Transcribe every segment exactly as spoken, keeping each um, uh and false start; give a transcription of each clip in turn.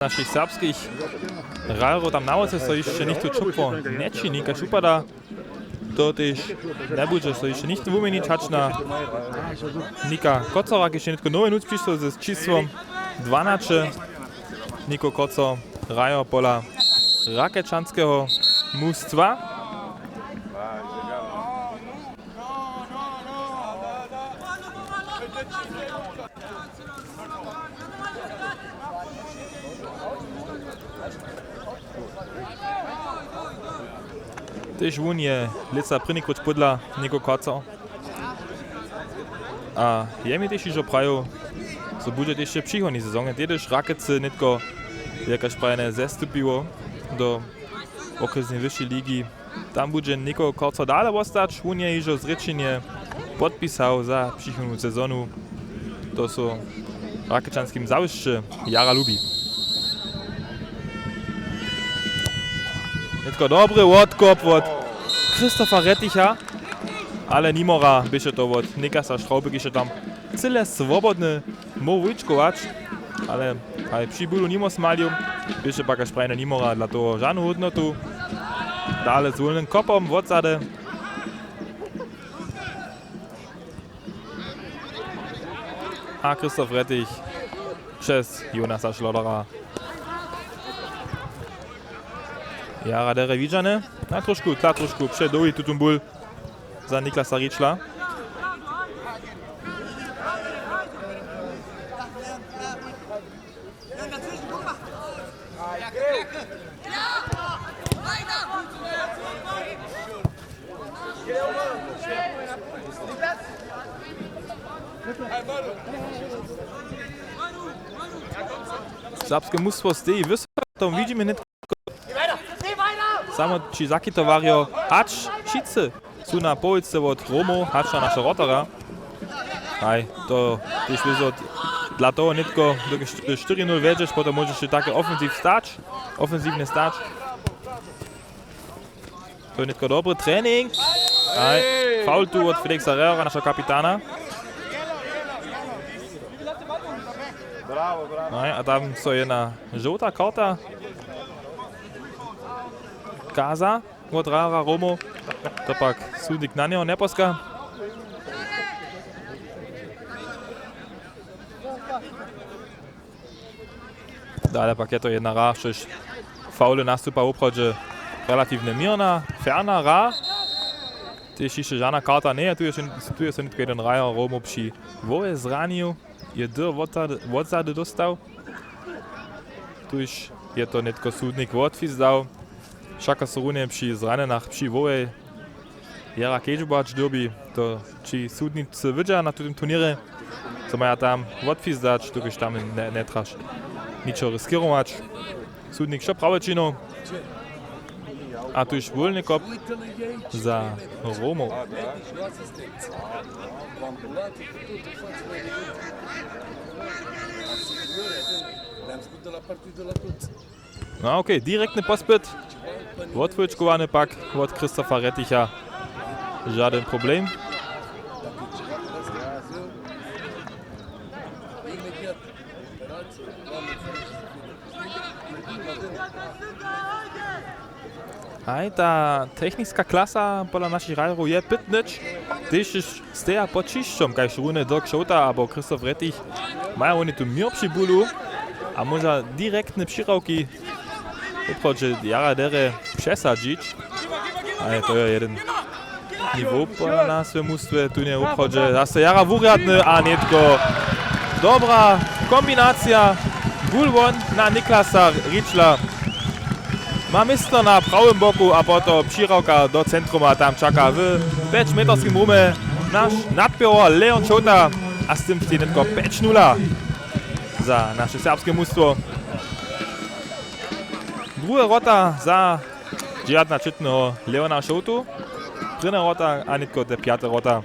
našich serbskich hrajerjow tam na łódce so hišće nichtó ćopło nječini, kaž wupada. To tež njebudźe so hišće nichtó wuměnić hač na Nika Kocora, kiž je nětko nowy nutř přišoł z čisłom dwanaće. Niko Kocor, hrajer pola Rakečanskeho mustwa. Tež wón je lětsa prěni króć pódla Niko Kocor. A je mi tež hižo prajił, zo budźe tež w přichodnej sezonje, tedyž Rakece nětko, jak kaž prajene, zestupiło do wokrjesnej wyšej ligi. Tam budźe Niko Kocor dale wostać, wón je hižo zrěčenje podpisał za přichodnu sezonu. To so w Rakečanskim zawěsće jara lubi. Nětko dobry wotkop wot Christopha Retticha, ale nimora běše to wot Niklasa Straube, kiž je tam cyle swobodny móhł wučkować, ale haj, při bulu nimo smalił, běše pak kaž prajene nimora dla toho žanu hódnotu. Dale z wólnym kopom wotzady. A Christoph Rettich přez Jonasa Šlodera. Jara derje widźane. Na trošku, tla trošku předołhi tutón bul za Niklasa Ričla. Serbske mustwo steji wysoko, to widźimy nětko. Samo ći zakitowarjo, hač wšitcy su na połojce wot Romow, hač na našeho wrotarja. Haj, to tež wězo dla toho nětko, dokelž ty štyri nul wjedźeš, potom móžeš ty take ofensiw stać, ofensiwnje stać. To je nětko dobry trening. Haj, faul tu wot Felixa Rehera, našeho kapitana. Haj, a tam so jedna žołta karta kaza wot Rehera Romow. To pak sudnik na njeho njeposka. Dale pak je to jedna hra, štož faule nastupa woprawdźe relatiwnje měrna, ferna hra. Tež hišće žana karta njeje, tu je, tu je so nětko jeden hrajer Romow při hłowje zranił, je dyr wotzady, wotzady dóstał. Tuž je to nětko sudnik wotfizdał. Wšako so runje při zranjenach při hłowje jara kedźbować dyrbi. To ći sudnicy wědźa na tutym turněrje, co maja tam wotfizdać, dokelž tam nje-, njetraš ničo riskěrować. Sudnik wšo prawje činił. A tuž wólny kop za Romow. No okej, direktny pospyt. Wotwójčkowany pak wot Christopha Retticha. Žadyn problem. Haj, ta techniska klasa pola našich hrajerjow je pytnyć, tež steja pod ćišćom, kaž runje Dirk Šołta abo Christoph Rettich. Maja woni tu měr při bulu a móža direktne přirawki woprawdźe jara derje přesadźić. Ale to je jeden nivo pola nas w mustwje, tu nje woprawdźe zase jara wurjadny a nětko dobra kombinacija. Gul won na Niklasa Ričla. Ma město na prawym boku a potom přirawka do centruma, tam čaka w pjećmetorskim rumje naš nadpěrowar Leon Šołta a z tym stej nětko pjeć nula za naše serbske mustwo. Druhe wrota za dźewjatnaćětneho Leona Šołtu. Prěnja wrota a nětko te pjate wrota.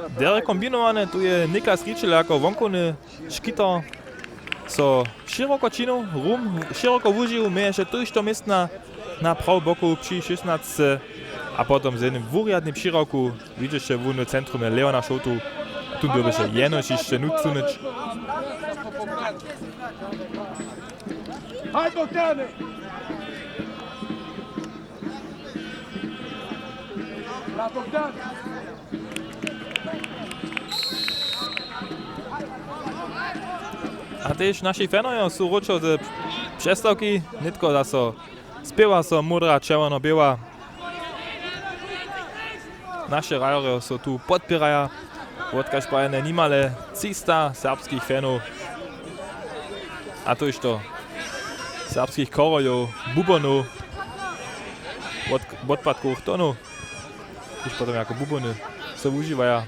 Derje kombinowane, tu je Niklas Ričel jako wonkowny škitar so šěroko činił, rum šěroko wužił, měješe tójšto městna na prawym boku při šěsnasće A potom z jednym wurjadnym přirawku widźeše wón w centrumje Leona Šołtu. Tu dyrbješe jenož hišće nutř sunyć. Haj, Bogdane! Bogdan! A tež naši fanojo su wróćo z přestawki, nětko zaso spěwa so módra, čerwjeno, běła. Naše hrajerjo so tu podpěraja, wotkaž prajenje nimale třista serbskich fanow. A to hišće serbskich chorojow, bubonow, wot-, wotpadkowych tonow, kiž potom jako bubony so wužiwaja.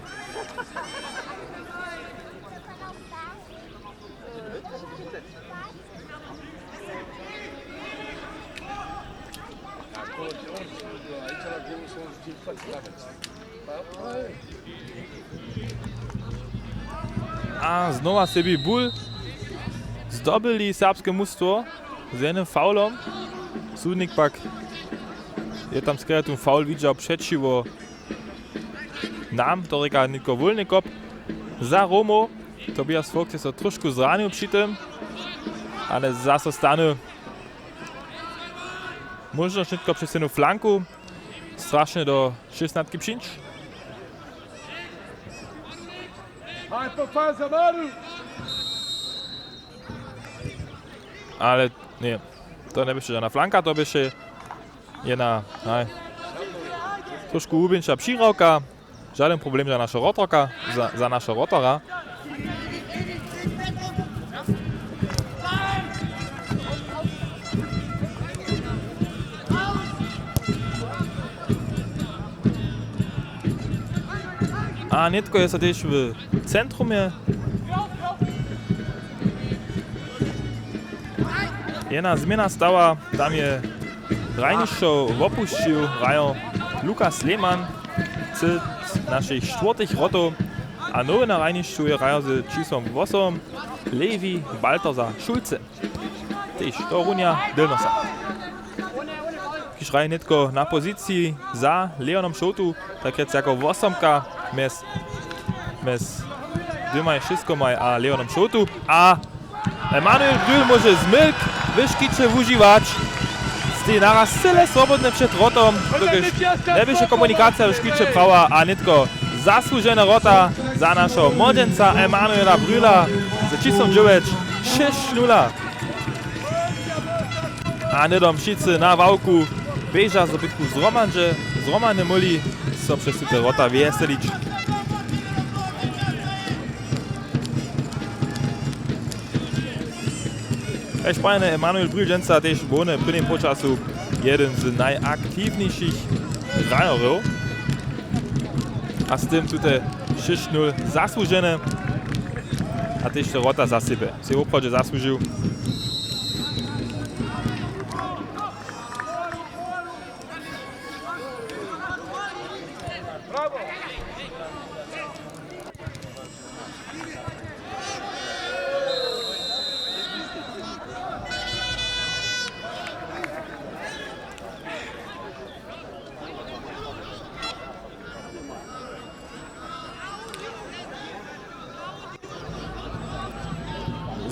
A znowa sebi bul zdobyli serbske mustwo z jednym faulom. Sudnik pak je tam skerje tón faul widźał přećiwo nam, to rěka nětko wólny kop za Romow. Tobias Vogt je so trošku zranił při tym, ale zaso stany. Móžnosć nětko přez jednu flanku strašne do šěstnatki přińć. Haj, po faze, Maru! Ale ně, to njeběše žana flanka, to běše jedna, haj, trošku hubjeńša přirawka. Žadyn problem za našeho wrotorka, za, za našeho wrotara. A nětko je so tež w centrumje. Jedna změna stała, tam je hrajnišćo wopušćił hrajo Lukas Lehmann z našich štwórtych wrotow a nowy na hrajnišću je hrajo z čisłom wosom Lewi Balthasar Schulze. Tež to runja Delnosa. Kiž hraje nětko na poziciji za Leonom Šołtu, tak rjec jako wosomka mjez, mjez dwěmaj šěstkomaj a Leonom Šołtu. A Emanuel Brühl móže zmylk w škiće wužiwać. Steji naraz cyle swobodny před wrotom, dokelž njeběše komunikacija w škiće prawa a nětko zasłužene wrota za našeho młodźenca Emanuela Brühla z čisłom dźewjeć, šěsć nula. A hnydom wšitcy na ławku běža, zo bychu zhromadźe, zhromadnje móhli so přez tute wrota wjeselić. Kaž prajenje, Emanuel Brühl dźensa tež hłowny w prěnim połčasu jedyn z najaktiwnišich hrajerjow. A z tym tute šěsć nul zasłužene. A tež te wrota za sebje sej woprawdźe zasłužił.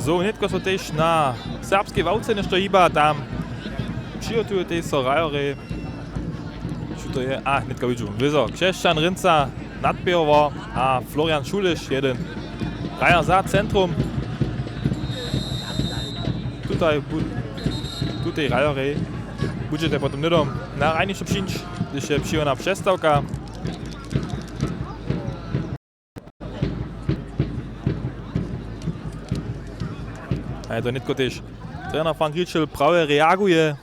Zo, nětko so tež na serbskej ławce něšto hiba, tam přihotuje tež so hrajerjej. Što to je? A, nětko widźu. Wězo, Křesćan Rynca, nadběhował a Florian Šuliš, jedyn hrajer za centrum. Tutaj bu-, tutej hrajerjej budźete potom hnydom na hrajnišće přińć, hdyž je přiwona přestawka. A je to nětko tež. Trener Frank Rietschel prawje reaguje.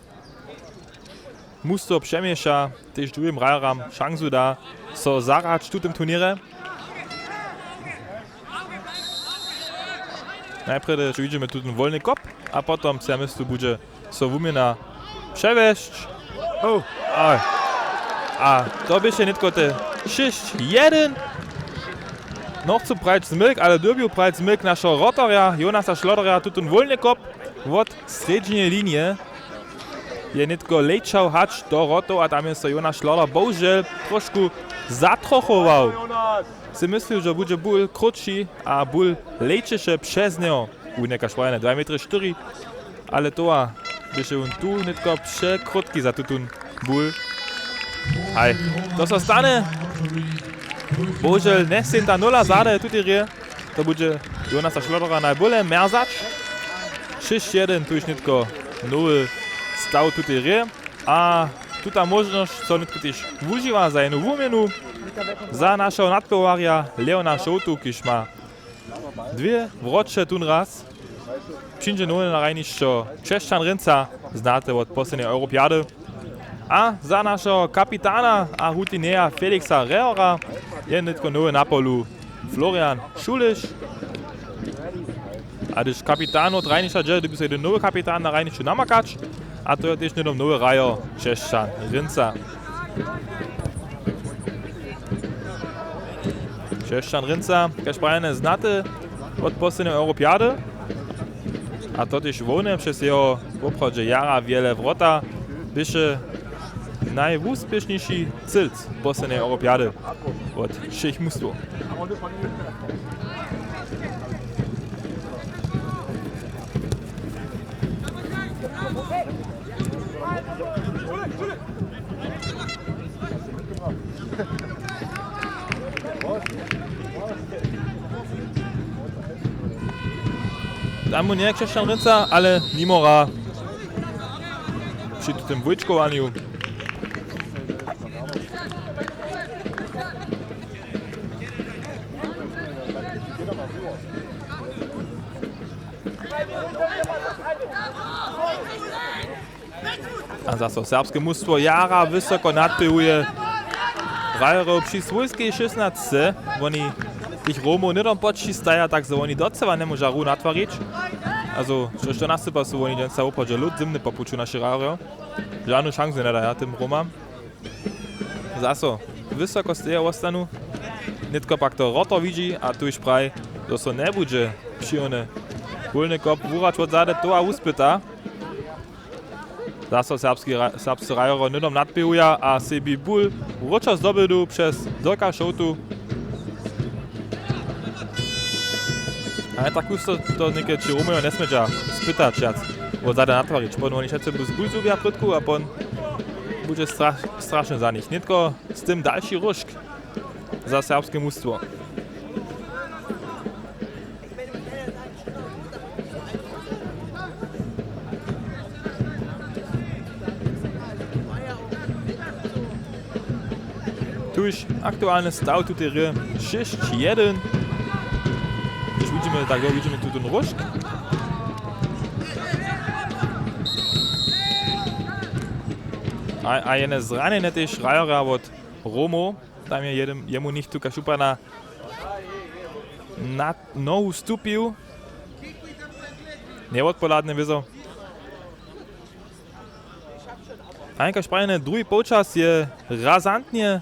Mustwo přeměša tež druhim hrajeram šansu da so zahrać w tutym turněrje. Najprjedy widźimy tutón wolny kop, a potom přez městu budźe so wuměna přewjesć. Oh. A, a to běše nětko te šěsć jedyn. No, chcu prajić zmylk, ale dyrbju prajić zmylk našeho wrotarja Jonasa Schloderja, tutón wolny kop wot srjedźneje linije. je nětko lejčał hač do wrotow a tam je so Jonaš Šloder bohužel trošku zatrochował. Sej myslił, że budźe bul krótši a bul lejčeše přez njeho. Wón je kaž prajeje dwaj metry štyri, ale towa běše wón tu nětko překrótki za tutón bul. Haj, to so stanje. Bohužel njeseń ta nula zady tutej hrě. To budźe Jonasa Šlodera najbóle mjerzać. Šěsć jedyn, tuž nětko nowy staw tutej hrě. A tuta móžnosć so nětko tež wužiwa za jednu wuměnu za našeho nadpiwowarja Leona Šołtu, kiž ma dwě wróće tón raz. Přińdźe nowe na hrajnišćo Křesćan Rynca, znate wot poslednjeje Europjady. A za našeho kapitana a rutineja Felixa Rehora je nětko nowy na polu Florian Šuliš. A hdyž kapitan wot hrajnišća dźe, dyrbi so jedyn nowy kapitan na hrajnišću namakać. A to je tež hnydom nowy hrajo Křesćan Rynca. Křesćan Rynca, kaž prajeje, znaty wot poslednjeje Europjady. A to tež hłowne přez jeho woprawdźe jara wjele wrota běše najwuspěšniši cylc poslednjeje Europjady wot wšěch mustwow. Tam mu njeje Křesćan Rynca, ale nimora při tym wójčkowanju. A zaso serbske mustwo jara wysoko nadpěhuje hrajerjow při swójskej šěsnasce. Woni tych Romow hnydom podčistaja, tak zo woni docyła njemóža hru natwarić. A zo, štož to nastupa, su woni dźensa woprawdźe lód zymne po puću našich hrajerjow. Žanu šansu njadaja tym Romam. Zaso wysoko stejo wostanu. Nětko pak to Rotor widźi a tuž praji, zo so njebudźe přiwny hólny kop wurać wot zady, to a wuspyta. Zaso serbski ra-, serbscy hrajerjo hnydom nadpěhuja a sebi bul wróćo zdobydu přez Zojka Šołtu. A je tak husto, to něke ći Romojo njesmědźa spytać wjac wot zady natwarić. Pon woni wšetcy bul zbulzubja prědku a pon budźe stra-, strašny za nich. Nětko z tym dalši róžk za serbske mustwo. Tuž aktualny staw tutej hry šěsć jedyn. Tuž widźimy, tak jo, widźimy tu ten róžk. A, a jene zranjenje tež hrajerja wot Romow. Tam je jedyn, jemu nicht tu kaž upana na nohu stupił. Njewotpohladnje wězo. A kaž prajene, druhi połčas je razantnje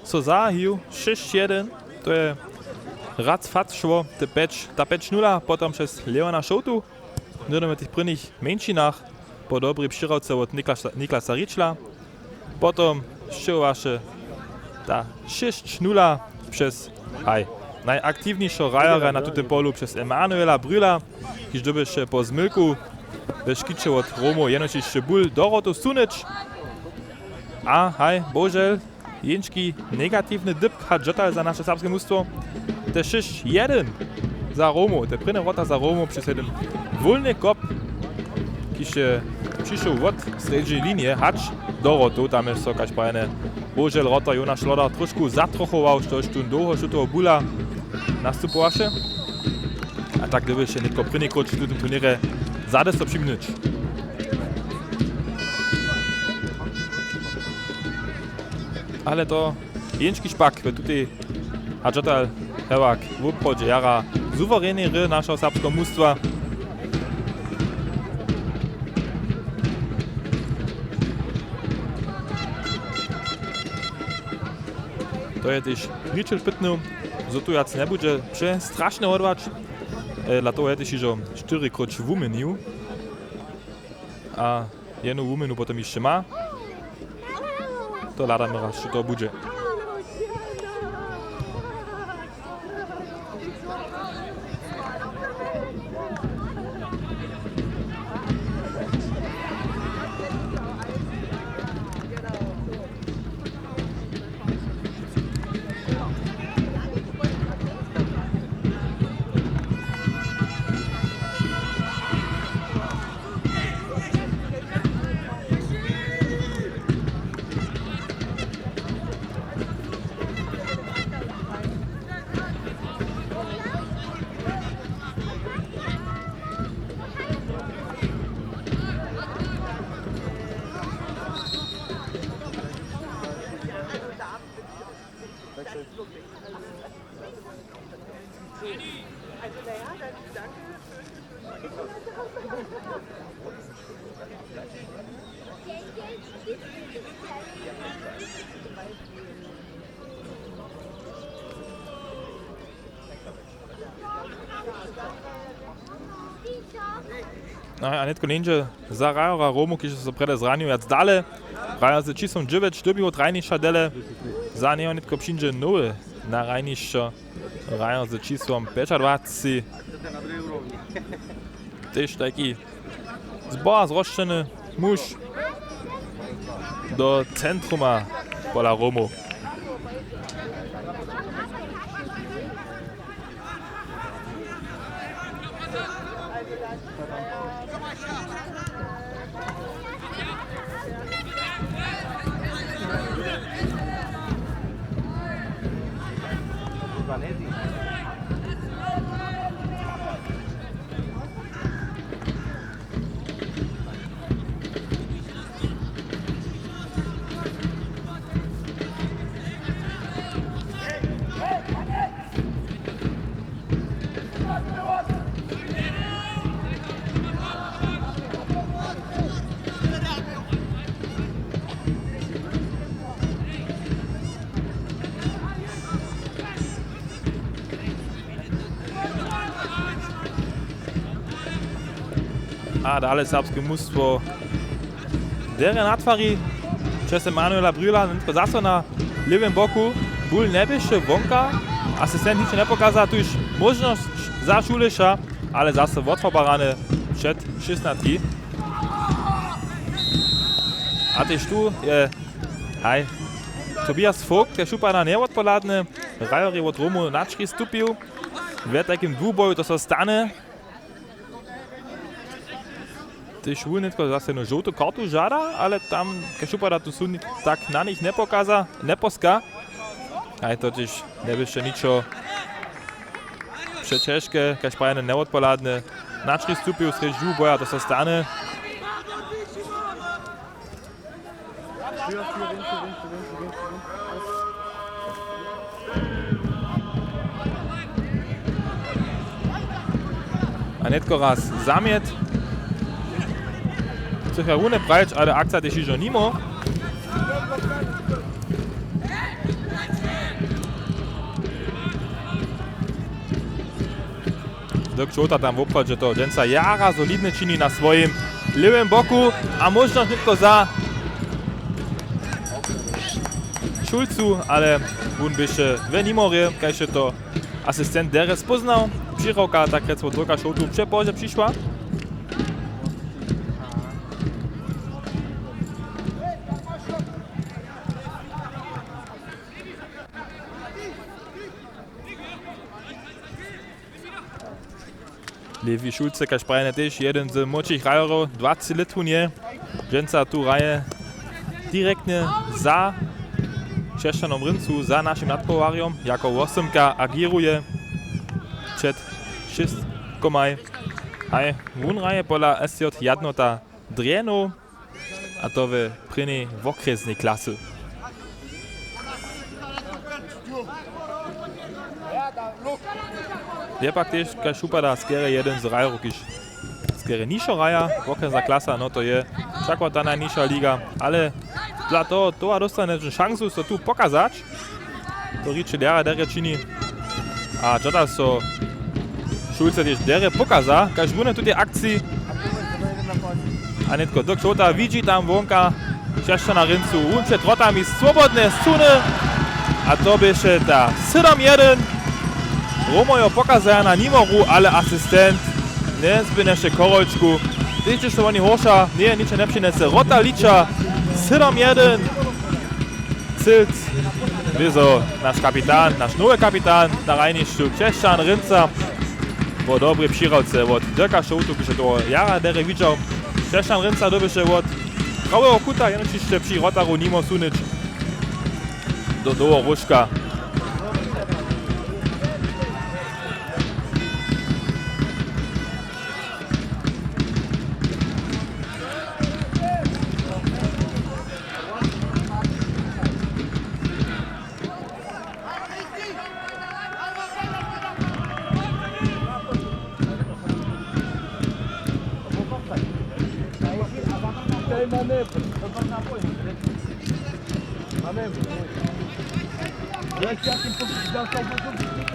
so zahajił, šěsć jedyn, to je rac fac šło, te pjeć, ta pjeć nula, potom přez Leona Šołtu. Hnydom w tych prěnich mjeńšinach po dobrej přihrałce wot Niklasa, Niklasa Ričla. Potom sćěhowaše ta šěsć nula přez, haj, najaktiwnišeho hrajerja na tutym polu přez Emanuela Brüla, kiž dyrbješe po zmylku we škiće wot Romow jenož hišće bul do wrotow sunyć. A haj, bohužel, Jěnčki negatiwny dypk hač dotal za naše serbske mustwo. Te šěsć jedyn za Romow, te prěnje wrota za Romow přez jedyn wólny kop, kiž je přišoł wot srjedźeje linije hač do wrotow. Tam je so kaž prajene bohužel wrotar Jonaš Šlodar trošku zatrochował, štož tu dołho šutował bula nastupowaše. A tak dyrbješe nětko prěni króć w tutym turněrje zadeso přiminyć. Ale to Jěnčki špak w tutej hač dotal hewak woprawdźe jara suwerenej hry našeho serbskeho mustwa. To je tež Richel pytnył, zo tu wjac njebudźe přestrašne wodłać. E, dla toho je tež hižo štyri króć wuměnił. A Jednu wuměnu potom hišće ma. To hladamy raz, što to budźe. No a nětko njeńdźe za hrajera Romow, kiž so prjedy zranił, wjac dale. Hrajer z čisłom dźewjeć dyrbju trajnišća dele. Za njeho nětko přińdźe nowy na hrajnišćo. Hrajer z čisłom pjećadwaceći. Tež tajki zboha zrošćeny muž do centruma pola Romow. A dale serbske mustwo derje na twari přez Emanuela Brühla, nětko zaso na lěwym boku. Bul njeběše wonka, asistent ničo njepokaza, tuž móžnosć za Šuleša, ale zaso wotfobarane před šěsnatki. A tež tu je, haj, Tobias Vogt, kiž wupada njewotpohladny, hrajerjej wot Romow na črist stupił. W tajkim dwuboju to so stanje. Tež wón nětko zase jednu žołtu kartu žada, ale tam, kaž wupada, tu sudnik tak na nich njepokaza, njeposka. A je to tež njeběše ničo přećežke, kaž praje, njewotpohladny. Na črist stupił srjedź dwuboja, to so stanje. A nětko raz zamjet. Chce ja runje prajić, ale akcija tež hižo nimo. Dirk Šołta tam w wobchodźe to dźensa jara solidnje čini na swojim lěwym boku a móžnosć nětko za Šulcu, ale wón běše w nimorje, kaž je to asistent derje spóznał. Přihrałka tak rjec wot Dirka Šołtu přepozdźe přišła. Lewi Šulce, kaž prajene, tež jedyn z młodšich hrajerjow, dwaceći lět wón je. Dźensa tu hraje direktnje za Křesćanom Ryncu, za našim nadpowarjom, jako wosomka agěruje před šěstkomaj. Haj, wón hraje pola S J Jadnota Drjenow. A to w prěnjej wokrjesnej klasy. Je pak tež, kaž wupada, skerje jedyn z hrajerjow, kiž skerje nižšo hraja, wokrjesna klasa, no to je wšako ta najnižša liga, ale dla toho, toho dóstanje šansu so tu pokazać. To rěče derje, derje čini. A dźada so Šulce tež derje pokaza, kaž wón je w tutej akciji. A nětko Dirk Šołta widźi tam wonka Křesćana Ryncu. Wón před wrotami swobodne suny. A to běše ta sydomjedyn. Romojo pokazaja na nimoru, ale asistent njezběhneše chorholčku. Tež hdyž so woni horša, njeje ničo njepřinjese. Wrota liča sydomjedyn. Cylc, wězo naš kapitan, naš nowy kapitan na hrajnišću, Křesćan Rynca. Po dobrej přihrałce wot Dirka Šołtu, kiž je toho jara derje widźał. Křesćan Rynca dyrbješe wot praweho kuta jenož hišće při wrotaru nimo sunyć do dołho róžka.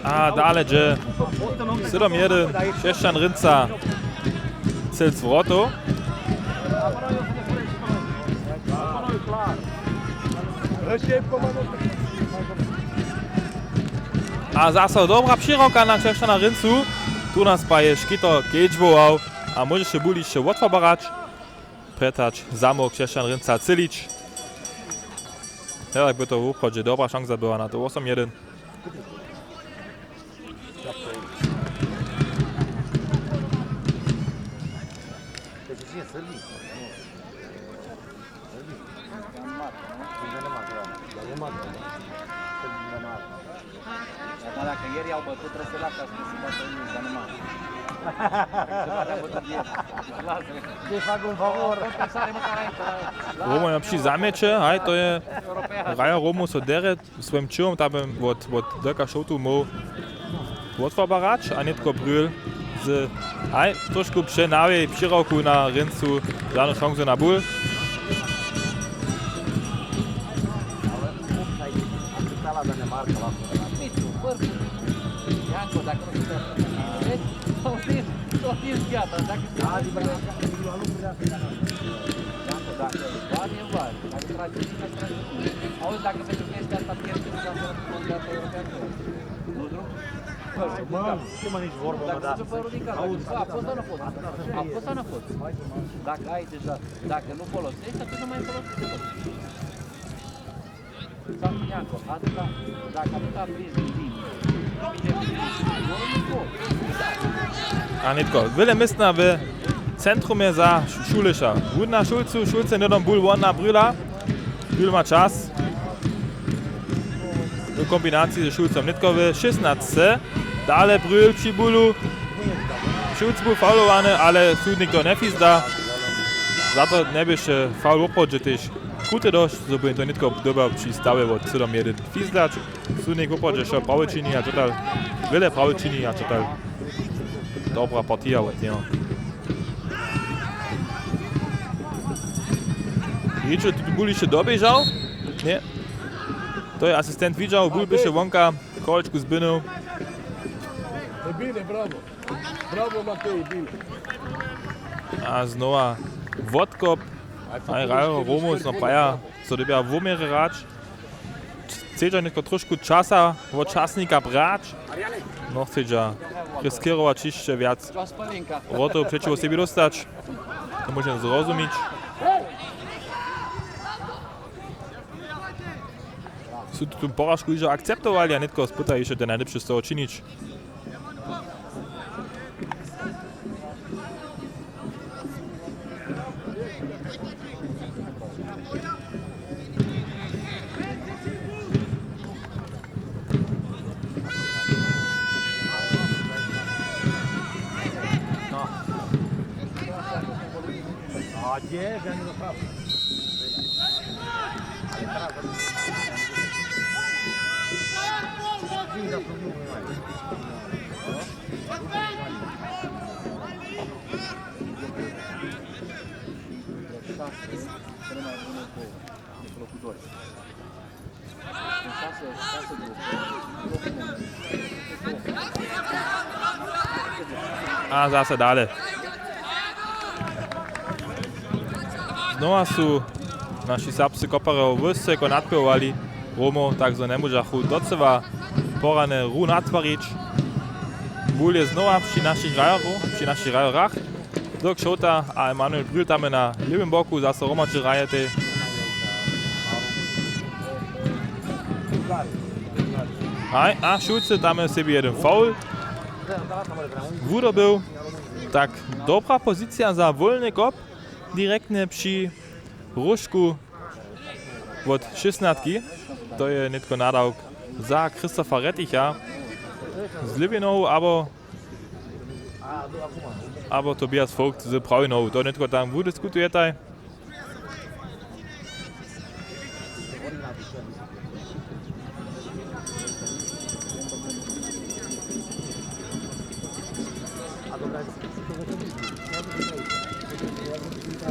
A dale dźe sydomjedyn, Křesćan Rynca, Cylc wrotow. A zaso dobra přihrałka na Křesćana Ryncu. Tu nas pak je škito kedźbował a móžeše bul hišće wotfarbarać. Prjed hač zamóhł Křesćan Rynca třělić. Ja, tak by to woprawdźe dobra šansa była na to wosomjedyn. Dar dacă ieri au bătut, trebuie să lasă asta, să bată unii, dar nu mai. Trebuie să bată bătut ieri. Lasă. Să fac un favor. Pot să are măcar aici, la Romo je při zaměće, haj, to je Romo so dere swojim činjom, tam bym wot, wot Dirka Šołtu móhł wotfarbarać, a nětko Brühl z, haj, trošku přenawej přihrałku na Ryncu, žanu šansu na bul. Janko, dacă nu sunteți, to, to, to, to, Janko, dacă bani, îmi bani. Dacă tragi bine, tragi bine. Auzi, dacă pentru chestia asta pierzi, înseamnă că nu poate să european. Nu drum? Mă, ce mă, nici vorbă, mă, da. Auzi, a fost sau nu a fost? A fost sau nu a fost? Dacă ai deja, dacă nu folosești, atunci nu mai folosești. Sam jako, a to ta, tak, a to ta blizn, blizn. A nětko, wjele městna w centrumje za Š-, Šuleša. Wón na Šulcu, Šulce hnydom bul won na Brühla. Brühl ma čas. W kombinaciji ze Šulcom. Nětko w šěsnastce. Dale Brühl při bulu. Šulc bu faulowany, ale sudnik to njefizda. Za to njeběše faul woprawdźe tež. Kute dosć, zo by to nětko dyrbał při stawje wot sydomjedyn fizdać. Sudnik woprawdźe wšo prawje čini a čotal, wjele prawje čini a čotal. Dobra partija wot njeho. Hičo tu bul hišće doběžał? Ně. To je asistent widźał, bul běše wonka, chorholčku zbynył. Bine, brawo. Brawo, Matej, bine. A znowa wotkop. A Rajo Romowc, no paja, so dyrbja woměrje hrać. Chcedźa nětko trošku časa wot časnika brać. No, chcedźa riskěrować hišće wjac wrotow přećiwo sebi dóstać. To móžem zrozumić. Su tu poražku hižo akceptowali a nětko spytaja hišće te najlěpše z toho činić. A gdzie? Wziąłem do prawej. Ale teraz A zase dale. Znowa su naši serbscy koparjo wysoko nadpěrowali Romow, tak zo njemóžachu docyła porany ruch natwarić. Bul je znowa při našich hrajerju-, při našich hrajerjach. Dirk Šołta a Emanuel Brühl tam na lěwym boku, zaso hromadźe hrajete. Aj, a Šulcy tam je sebi jedyn foul wudobył. Tak, dobra pozicija za wólny kop, direktnje při róžku wot šěsnatki. To je nětko nadawk za Christopha Retticha z lěwej nohu, abo, abo Tobias Vogt z prawej nohu. To nětko tam wudiskutujetaj.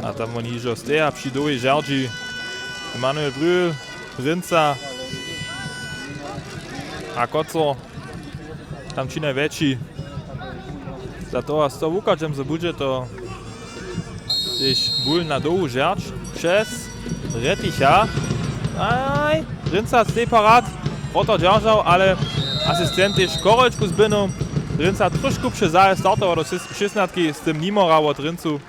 A tam woni hižo steja při dołhej žerdźi. Emanuel Brühl, Rinca a Koco. Tam ći najwjetši. Za to a sto wukažem, zo budźe to tež bul na dołhu žerdź přez Retticha. Aj, Rinca stej parat, wroto dźeržał, ale asistent tež korolčku zbynył. Rinca trošku přezahe startował do šěs-, šěsnatki, z tym nimora wot Rincu.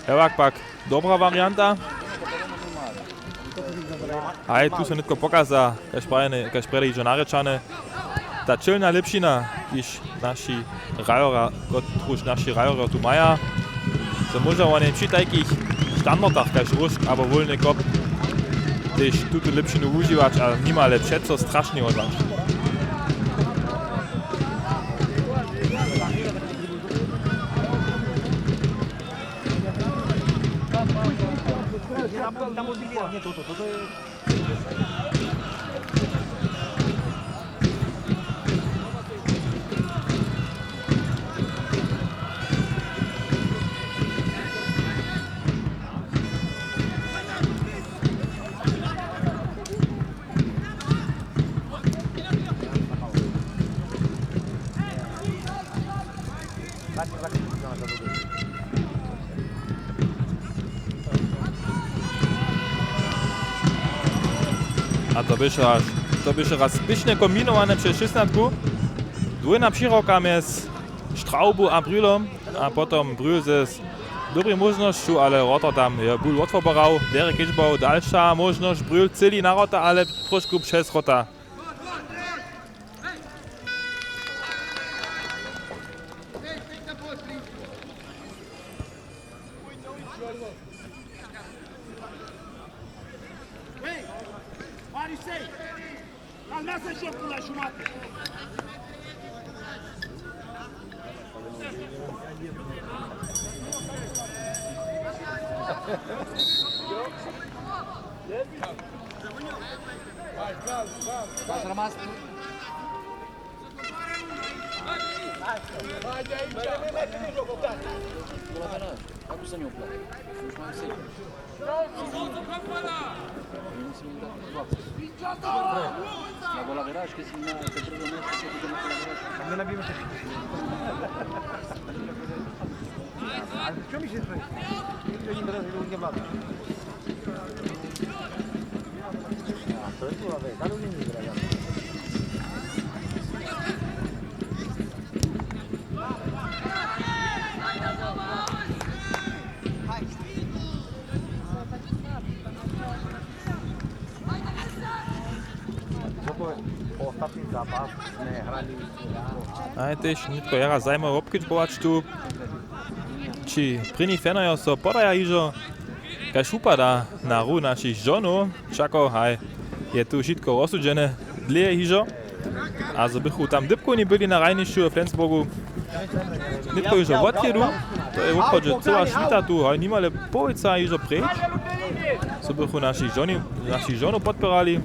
Hewak pak dobra warianta. Haj, tu so nětko pokaza, kaž prajene, kaž prjedy hižo narěčane. Ta čelna lěpšina, kiž naši hrajerja, kotruž naši hrajerjo tu maja, zo móža wone při tajkich standardach, kaž róžk abo wólny kop, tež tutu lěpšinu wužiwać a nimale přeco strašneho dać. A to běše raz, to běše raz spěšnje kombinowane přez šěsnatku. Dwójna přihrowka mjez Straubu a Brühlom a potom Brühl z dobrej móžnosću, ale wroto tam je bul wotwopował, derje kedźbował, dalša móžnosć, Brühl třěli na wrota, ale trošku přez wrota. Za to je po ostatní zápas, smy hrali. A je tež nětko jara zajimawe wobkedźbować tu. Ći prěni fanojo so podaja hižo, kaž wupada na ruch našich žonow, wšako haj, je tu wšitko rozsudźene dlěje hižo. A zo bychu tam dypkowni byli na hrajnišću w Flensburgu, nětko hižo wotjědu, to je woprawdźe cyła šwita tu, haj, nimale połojca hižo preč. Zo bychu našich žoni-, našich žonow podpěrali.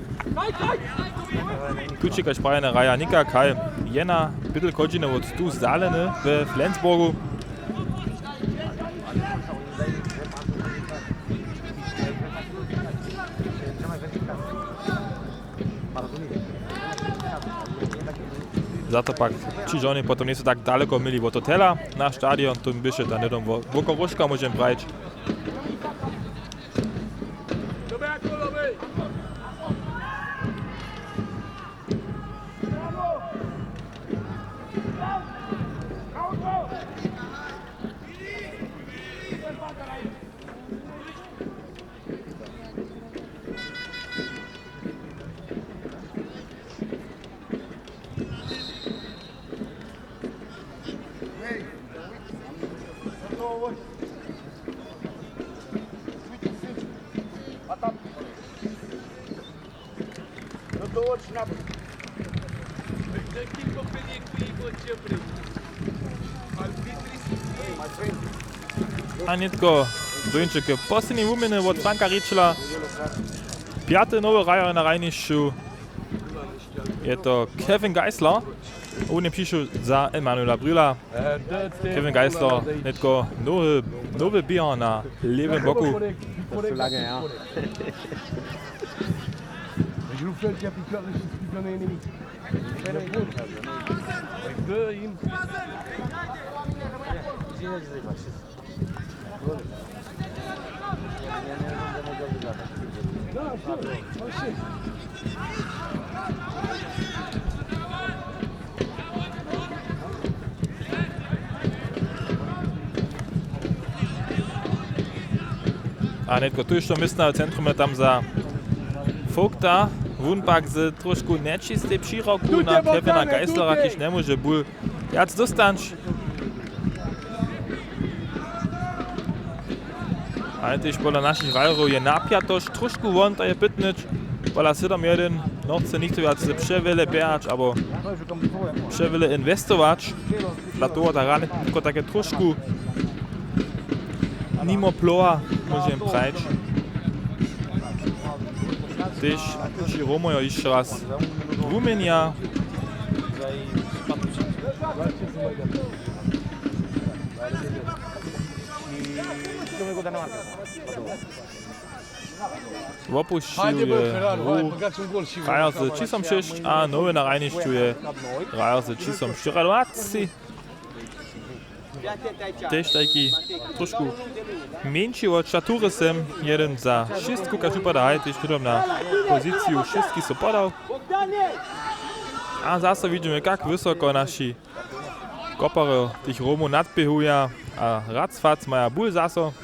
Tu ći kaž prajene hraja nikak, haj, jena pytel chodźiny wot tu zaleny we Flensburgu. Za to pak ći žoni potom njejsu tak daleko měli wot hotela na stadion, to běše tam hnydom wo-, wokoło róžka, móžem prajić. A nětko dóńće k poslednim wuměnje wot Franka Ričela. Pjaty nowy hrajer na hrajnišću je to Kevin Geisler. Wón je přišoł za Emanuela Brühla. Kevin Geisler, nětko nowy, nowy běhar na lěwym boku. Je vous fais le capitaine, je suis plus qu'un ennemi. A nětko tuž to městna w centrum je tam za Vogta. Wón pak z trošku nječistej přirawku na Kevina Geislera, kiž njemóže bul wjac dóstać. Ale tež pola našich hrajerjow je napjatosć trošku won, to je pytnyć. Pola sedom jedyn, no chce nichtó wjac přewjele běhać abo přewjele inwestować. Dla toho ta hra nětko take trošku nimo plowa, móžem prajić. Tež ći Romojo hišće raz wuměnja. Wopušćił je hru hrajer z číslom šěsć a nowy na hrajnišću je hrajer z číslom štyriadwaceći. Tež tajki trošku mjeńši wot statury sem, jedyn za šěstku, kaž wupada, haj, tež potom na poziciju šěstki so podał. A zaso widźimy, kak wysoko naši koparjo tych Romow nadběhuja a Racfac maja bul zaso.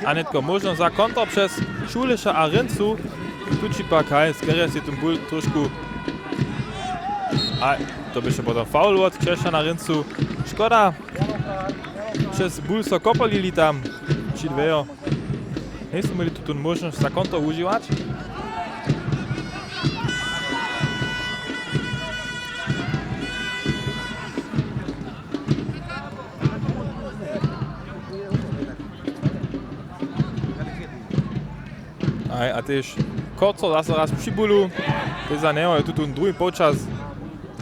A nětko móžnosć za konter přez Šuleša a Ryncu. Tući pak haj, Skerjes je tu bul trošku. A to běše potom faul wot Křešćana Ryncu. Škoda. Přez bul so kopolili tam. Ći dwejo. Njejsu měli tutón móžnosć za konter wužiwać. Aj, a tež Korco zaso raz při bulu. Tež za njeho je tutón druhi połčas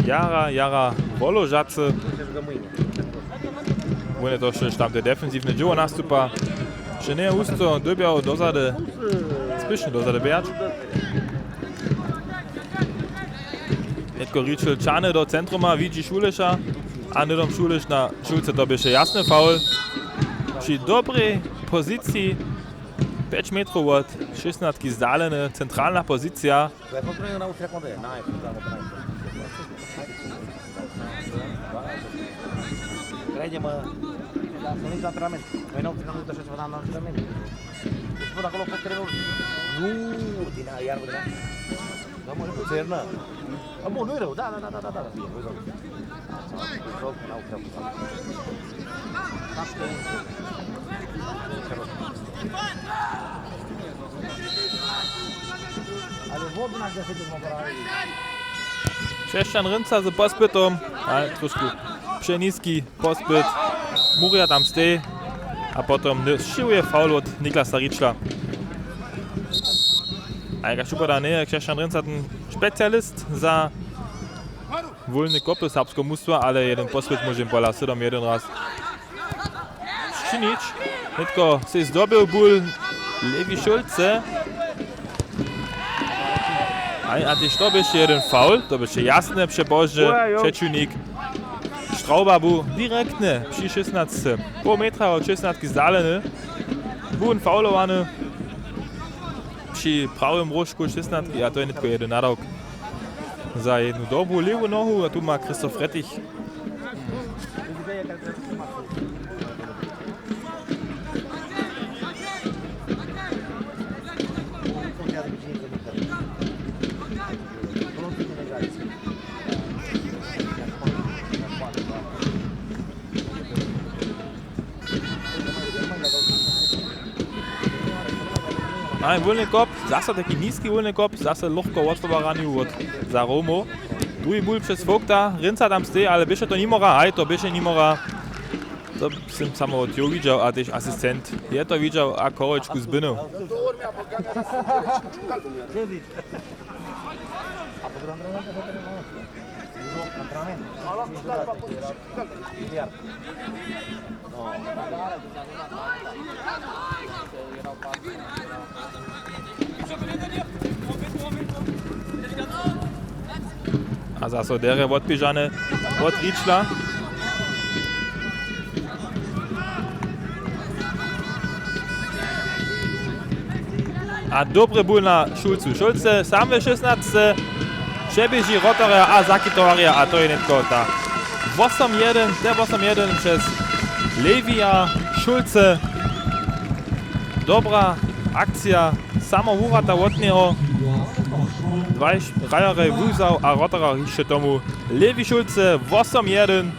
jara, jara woležacy. Wón je to wšě tam te defensiwne dźěło nastupa. Wšě njeje husto dyrbjał dozady, spěšnje dozady běhać. Nětko Ričel ćahny do centruma, widźi Šuleša. A hnydom Šuleš na žołce, to běše jasny faul. Při dobrej poziciji, pjeć metrow wot šěsnastki zdaleny, centralna pozicija. Křesćan Rynca z pospytom, ale trošku přeniski pospyt. Murja tam stej a potom ny-, šiwuje faul wot Niklasa Ričla. A jak šupada, njeje Křesćan Rynca ten specialist za wólne kopy serbskeho mustwa, ale jedyn pospyt móže pola sedom jedyn raz sčinić. Nětko sej zdobył bul Lewi Šulce. Aj, a tež to běše jedyn faul, to běše jasne přepozdźe, přećiwnik Strauba bu direktnje při šěsnatce, poł metra wot šěsnatki zdaleny. Bu wón faulowany při prawym róžku šěsnatki a to je nětko jedyn nadawk za jednu dobru lěwu nohu a tu ma Christoph Rettich. A wólny kop, zaso taki niski wólny kop, zaso lochko wotwowarany wot za Romow. Druhi bul přez Vogta, rynca tam steji, ale běše to nimora, haj, to běše nimora. To sym samo wot jow widźał, a tež asistent. Je to widźał a chorhojčku zbynył. A zaso derje wotběžane wot Ričla. A dobry bul na Šulcu. Šulce sam we šěsnatce přeběži wrotarja a zakitowarja a to je nětko ta wosom jedyn, te wosom jedyn přez Lewija Šulce. Dobra akcija, samo wurata wot njeho. Dwaj hrajerjej wuzał a wrotarja hišće tomu. Lewi Šulce, wosom jedyn.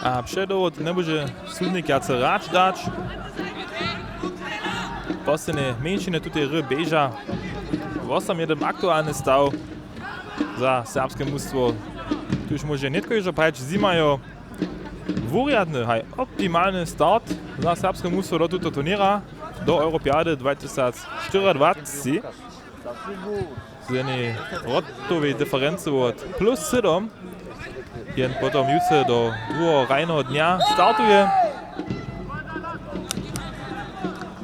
A předołho njemóže sudnik wjace hrać dać. Poslednje mjeńšiny tutej hry běža. Wosom jedyn aktualny staw za serbske mustwo. Tuž móže nětko hižo prajeć, zjimajo wurjadny, haj, optimalny start za serbske mustwo do tuto turněra, do Europjady dwa tysac štyriadwaceći. Z jednej wrotowej diferency wot plus sydom jen potom jutře do druheho hrajneho dnja startuje.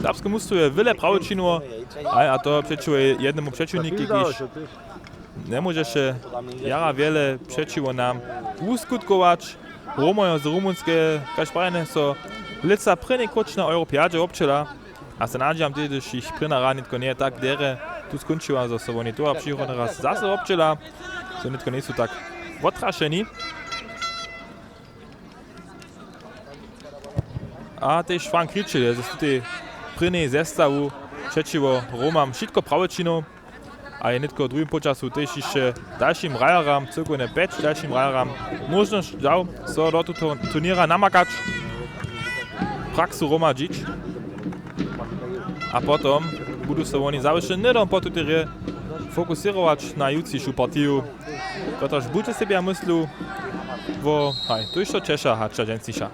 Serbske mustwo je wjele prawy činiło, a, a to přećiwo jednemu přećiwnikej, kiž njemóžeše jara wjele přećiwo nam wuskutkować. Romojo z Rumunske, kaž prajene, so lětsa prěni króć na Europjadźe wobdźěla. A so nadźijam, hdyž jich prěna hra nětko njeje tak derje tu skónčiła, zo so woni towa přichodny raz zaso wobdźěla, zo nětko njejsu tak wotrašeni. A tež Frank Kričel je z tutej prěnjej zestawu přećiwo Romam wšitko prawo činił. A je nětko w druhim połčasu tež hišće dalšim hrajeram, cyłkownje pjeć dalšim hrajeram, móžnosć dał, so do tutoho turněra namakać, praksu hromadźić. A potom budu so woni zawěsće hnydom po tutej hrě fokusěrować na jutřišu partiju, kotraž budźe sebje myslił wo, haj, tójšto ćeša hač ta dźensniša.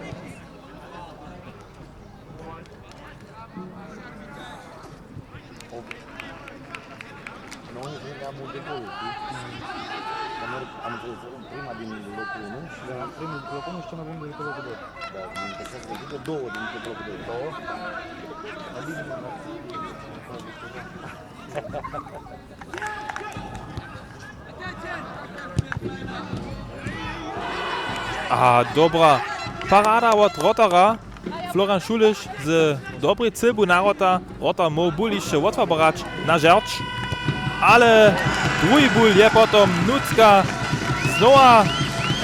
A dobra parada wot wrotara. Florian Šuliš z dobrej cylbu na wrota. Wrotar móhł bul hišće wotwobrać na žerč. Ale druhi bul je potom nutřka Znowa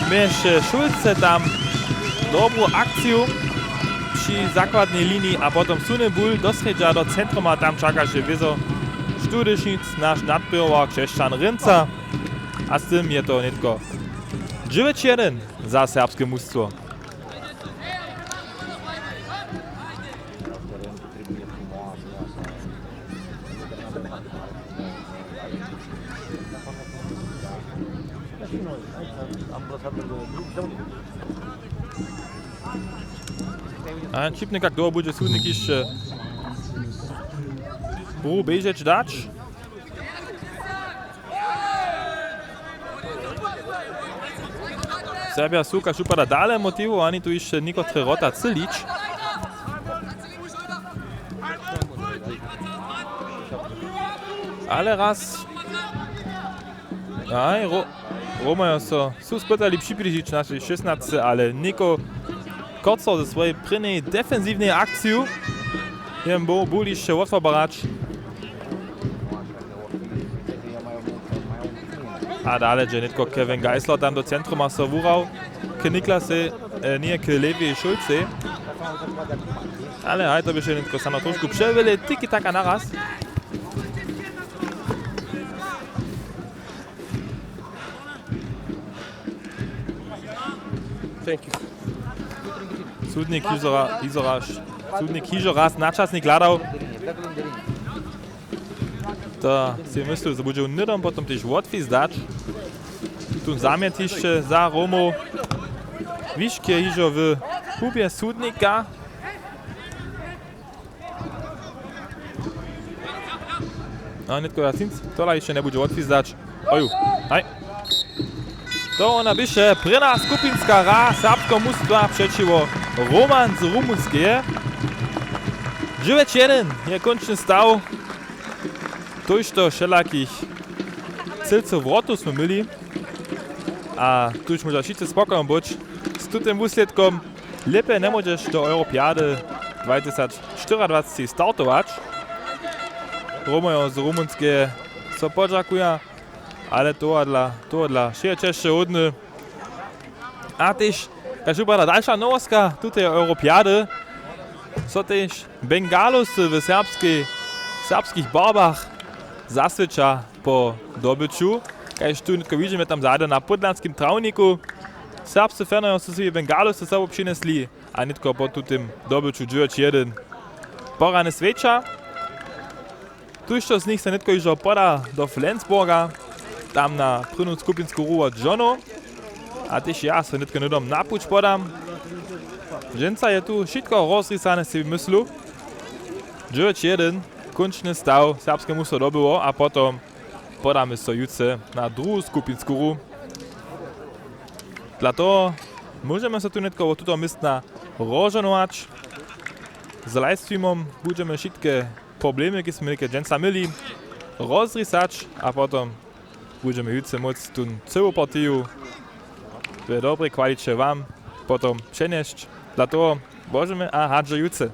měše Šulce tam dobru akciju při zakładnej liniji a potom suny bul do srjedźa do centruma, tam čakaše wězo Študyšnic naš nadběhowa Křesćan Rynca. A z tym je to nětko dźewjeć jedyn za serbske mustwo. A wšipnje, kak dołho budźe sudnik hišće bru běžeć dać. Serbja su kaž upada dale motiwu, ani tu hišće někotre wrota chylić. Ale raz. Aj, Ro-, Romajo so su spytali přibližić našej šěsnasce, ale něko Kocor ze swojej prěnjej defensiwnej akciju je mu bul hišće wotwobarać. A dale dźe nětko Kevin Geisler tam do centruma so wuhrał k Niklasej, e, njeje k Lewi Šulcej. Ale haj, to běše nětko snano trošku přewjele, tiki taka naraz. Thank you. Sudnik hižo ra-, hižo raz, sudnik hižo raz načasnik hladał. To sej myslił, zo budźe hnydom potom tež wotwis dać. Tu zamjet hišće za Romow. Wišk je hižo w hubje sudnika. A nětko Jacinc, tola hišće njebudźe wotwis dać. Oju, haj. To wona běše prěna skupinska hra serbskeho mustwa přećiwo Roman z Rumunskeje. Dźewjeć jedyn je kónčny staw. Tójšto wšelakich cylcow wrotow smy měli. A tuž móža wšitcy spokojno być z tutym wuslědkom. Lěpje njemóžeš do Europiady dwatysać štyriadwacci startować. Romojo z Rumunskeje so podźakuja, ale tohodla, tohodla wšeje česće hódny. A tež, kaž wupada dalša nowoska tuteje Europiady, so tež Bengalusy w serbskej, serbskich barbach zaswědča po dobyću. Kaž tu nětko widźimy tam zady na podlanskim trawniku, serbscy fanojo su sebi Bengalusy sobu přinjesli a nětko po tutym dobyću dźewjeć jedyn porany swjeća. Tuž to z nich so nětko hižo poda do Flensburga, tam na prěnu skupinsku hru wot žonow. A tež ja so nětko hnydom na puć podam. Dźensa je tu wšitko rozrisane, sej myslu. Dźewjeć jedyn, kónčny staw, serbske mustwo dobyło a potom podamy so jutře na druhu skupinsku hru. Dla toho móžemy so tu nětko wot tutoho městna rozžohnować. Z livestreamom budźemy wšitke problemy, kiž smy něke dźensa měli, rozrisać a potom budźemy jutře móc tu cyłu partiju w dobrej kwaliće wam potom přenjesć. Dla toho, božemy a hadźe jutře.